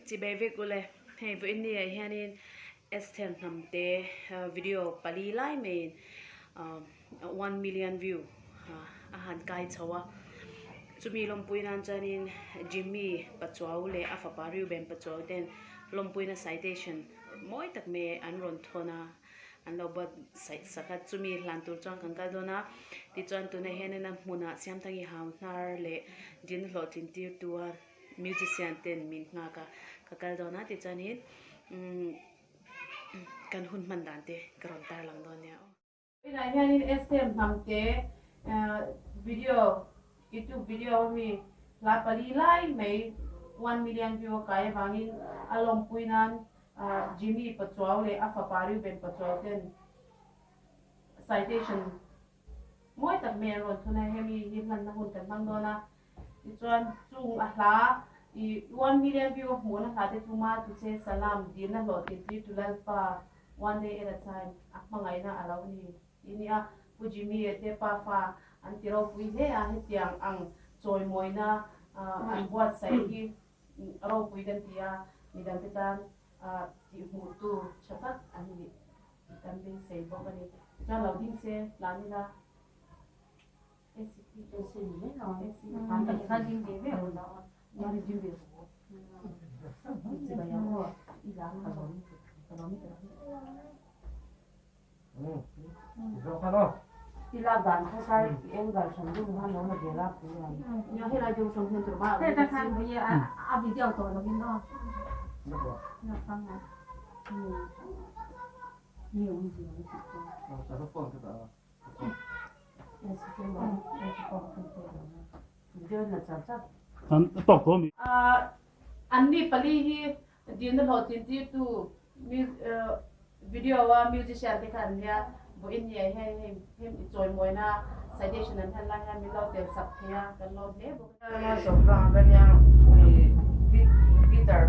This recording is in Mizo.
Chibai vek ule, hei vawiin ni ah hianin Esther Hnamte video pali lai maiin 1 million view a han kai chho a, chumi lawmpui nan chuanin Jimmy Pachuau leh a fapa Reuben Pachuau ten lawmpuina citation mawi tak mai an rawn thawn a, an lo buatsaih sak a, chumi hlan tur chuan kan kal dawn a, tichuan tunah hianin a hmunah Siamthangi hau hnar leh din hlawhtlin tir tua musician ten min nghak a, ka kal dawn a tichuanin umm kan hun hman dan te ka rawn tarlang dawn nia aw. Tunah hianin SM Hnamte video youtube video ami hla pali lai mai 1 million view a kai avangin a lawmpui nan Jimmy Pachuau leh a fapa Reuben Pachuau ten citation mawi tak mai an rawn thun a, hemi hi hmanna hun kan hmang dawn a. Tichuan chung a hla i 1 million view a hmuhna hla te chu Ma Tuche Salam dilna hlawhtlin tir tu Lalpa One Day at a Time a hmangaihna a lo ni tih a ni a. Pu Jimmy a te pafa an ti ropui hle a, hetiang ang chawimawina an buatsaih hi ropui kan ti a, midangte tan tihhmuhtu tha tak an nih kan beisei bawk a ni. Tichuan lo ding se tlan ila. An ni pali hi dilna hlawhtlin tirtu video a musician te kha an nia, vawiin ni ah hian hei hemi chawimawina citation an hlan lai hian min lo tel sak thei a, kan lawm hle bawk. Guitar